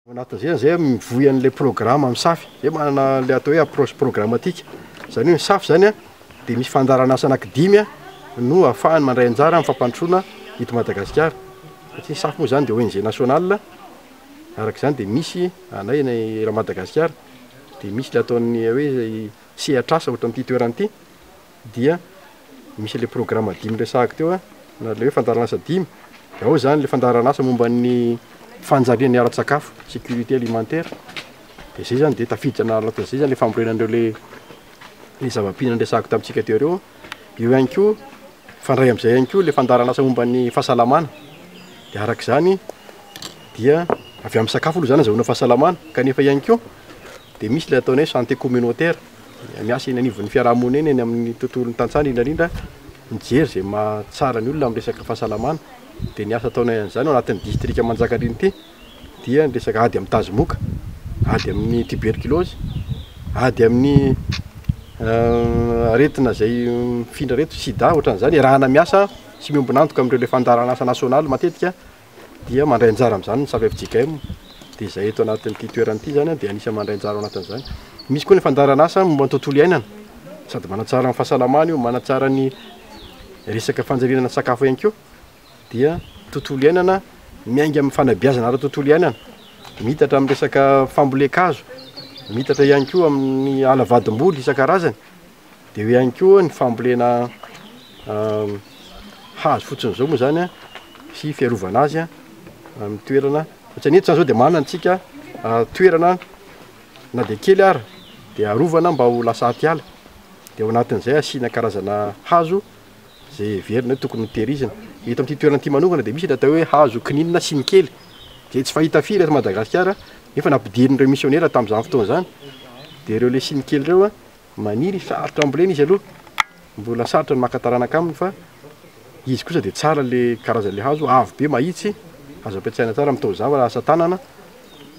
Ao anatin'izay zany zay mivoy an'ilay programme misafy, zay manana le atao hoe approche programmatique, zany hoe misafy zany a de misy fandaharan'asa anankidimy a no ahafahany mandray anjara amin'ny fampandrosoana eto Madagasikara, satria ny SAFY moa zany de ONG nationale, araka izany de misy anay ny eran'i Madagasikara, de misy le ataon'ny hoe sehatr'asa ohatran'ity toerana ity. dia misy le programa dimy resahako teo a, na le hoe fandaharan'asa dimy, de ao zany le fandaharan'asa momba ny fanjariana ny ara-tsakafo, sécurité alimentaire, de zay zany de tafiditra anatin'izay zany le fambolena an'ireo le le zava-pihinana resahako tamintsika teo ireo, eo ihany koa mifandray am'zay ihany koa le fandaharan'asa momba ny fahasalamana, de arak'izany dia avy amin'ny sakafo aloha zany azahoana fahasalamana kanefa ihany koa de misy le ataonay hoe santé communautaire. Miasa eny anivon'ny fiarahamonina eny, eny amin'ny tontolon'ny tantsaha indrindra indrindra, mijery izay mahatsara ny olona amin'ny resaka fahasalamana. Dia ny asa ataonay an'izany ao anatin'ny distrika Manjakandriana ity dia ny resaka ady amin'ny tazomoka, ady amin'ny tuberculose, ady amin'ny aretina izay mifindra ireto, sida ohatran'izany. Iarahana miasa sy miombon'antoka amin'ireo ilay fandaharan'asa nasionaly matetika. dia mandray anjara amin'izany ny Save fjkm, dia izay eto anatin'ity toerana ity izany dia anisan'ny mandray anjara ao anatin'izany. Misy koa ny fandaharan'asa momba ny tontolo iainana, sady manatsara ny fahasalamana io, manatsara ny resaka fanjarinana sakafo ihany koa, dia tontolo iainana miainga amin'ny fanabeazana ara-tontolo iainana, miitatra amin'ny resaka fambolen-kazo, miitatra ihany koa amin'ny ala vadim-boly isan-karazany. Dia eo ihany koa ny fambolena hazo fotsiny izao moa zany sy fiarovana azy amin'ny toerana, ohatran'ny eto zany zao dia manana antsika toerana na dia kely ara dia arovana mba ho lasa atiala, dia ao anatin'izay asiana karazana hazo izay heverina hoe tokony ho tehirizina. Eto amin'ity toerana ity manokana dia misy ny atao hoe hazo kininina sinikely izay tsy fahita firy eto Madagasikara nefa nampidirin'ireo misionera tamin'izany fotoana izany, dia ireo le sinikely ireo an. Maniry sarotra ambolena izy aloha, mbola sarotra ny maka taranaka aminy fa izy kosa dia tsara le karazan'le hazo, avo be mahitsy, azo ampiasaina tsara amin'ny taozavatra, asa tanana,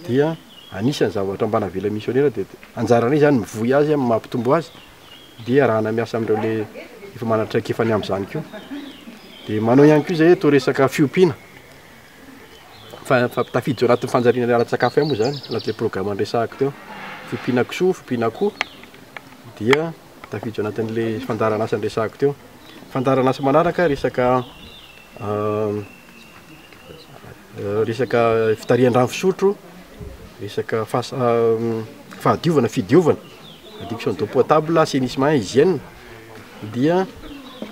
dia anisan'ny zavatra mba navelan'ny misionera dia anjaranay zany mivoy azy amin'ny mampitombo azy dia arahana miasa amin'ireo le efa manana traikefa ny amin'izany koa. Dia manao ihany koa izahay eto resaka fiompiana. Fa fa tafiditra ao anatin'ny fanjariana ny ara-tsakafo ihany moa izany, anatin'ilay programme niresahako teo. Fiompiana kisoa, fiompiana akoho dia tafiditra ao anatin'ilay fandaharan'asa niresahako teo. Fandaharan'asa manaraka resaka resaka fitarihan-drano fisotro, resaka fahasa- fahadiovana, fidiovana, adduction d'eau potable, assainissement, hygiène dia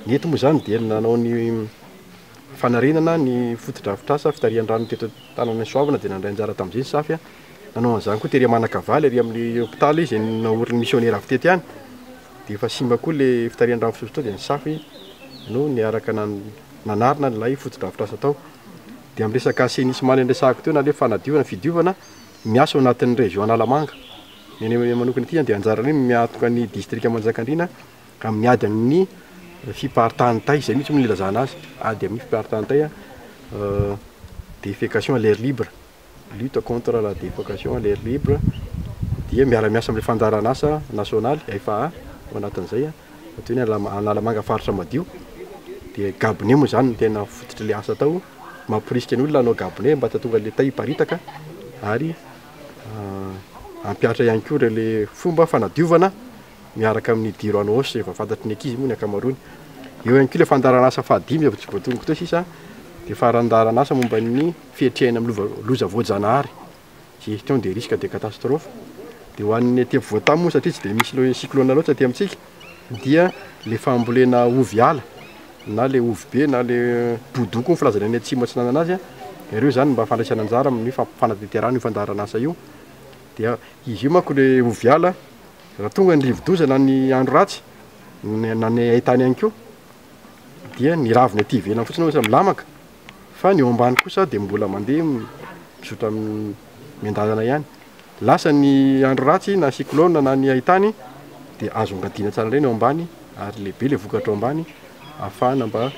ny eto moa izany dia nanao ny fanarenana ny fotodrafitrasa fitarihan-drano teto an-tanànan'i Soavina dia nandray anjara tamin'izay ny Safy. Nanao an'izany koa tery Manakavaly ary amin'ny hopitaly izay naorin'ny misionera avy teto ihany. Dia efa simba koa ilay fitarihan-drano fisotro tao dia ny Safy no niaraka nanarina ilay fotodrafitrasa tao. Dia amin'ny resaka assainissement niresahako teo na ilay fanadiovana, fidiovana, miasa ao anatin'ny région Analamanga. Ny anay manokana ity dia anjaranay miantoka ny distrika Manjakandriana. Amin'ny ady amin'ny fiparitahan'ny tay, izay mihitsy moa no ilazana azy, ady amin'ny fiparitahan'ny tay, défécation à l'air libre, lutte contre la défécation à l'air libre, dia miara-miasa amin'ilay fandaharan'asa nasionaly FAA ao anatin'izay, atao hoe Analamanga faritra madio, dia gabone moa izany no tena fototr'ilay asa atao, mamporisika ny olona hanao gabone mba tsy hahatonga an'ilay tay hiparitaka ary hampihatra ihany koa ireo ilay fomba fanadiovana. miaraka amin'ny Diro Anôsy efa fantatry ny ankizy moa ny ankamaroany. Eo ihany koa ilay fandaharan'asa fahadimy izay tsy voatonoko teo sisa dia fandaharan'asa momba ny fiatrehana amin'ny lova loza voajanahary, gestion des risques de catastrophe. Dia ho an'ny aty afovoan-tany moa satria tsy dia misy cyclone loatra aty amintsika dia ilay fambolena ovy ala na ilay ovy be na ilay bodo koa ny filazana any atsimo atsinanana azy, ireo izany mba fandraisana anjara amin'ny fanatanterahana io fandaharan'asa io. Dia izy io manko ilay ovy ala Raha tonga ny rivodoza na ny andro ratsy na ny haintany ihany koa dia ny raviny aty ivelany fotsiny ohatra milamaka fa ny eo ambany kosa dia mbola mandeha mizotra miandalana ihany. Lasa ny andro ratsy na cyclone na ny haintany dia azo angadiana tsara indray ny eo ambany ary lehibe ilay vokatra ao ambany ahafahana mba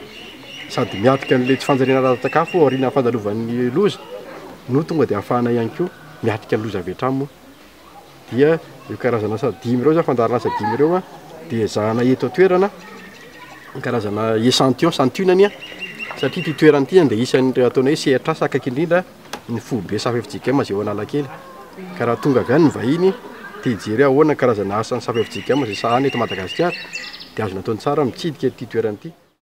sady miatrika an'ilay tsy fanjariana ara-tsakafo aorian'ny fandalovan'ny loza no tonga dia ahafahana ihany koa miatrika ny loza avy hatrany moa. dia ireo karazana asa dimy ireo zany fandaharan'asa dimy ireo a dia ezahana eto an-toerana ny karazana échantillon santionany a satria ity toerana ity dia isan'ireo ataonay hoe sehatr'asa akaiky indrindra ny foibe Safa FJKM izay eo Analakely. Ka raha tonga avy any ny vahiny te hijery hoe ahoana ny karazana asan'ny Safa FJKM izay sahanina eto Madagasikara dia azony atao tsara mitsidika ity toerana ity.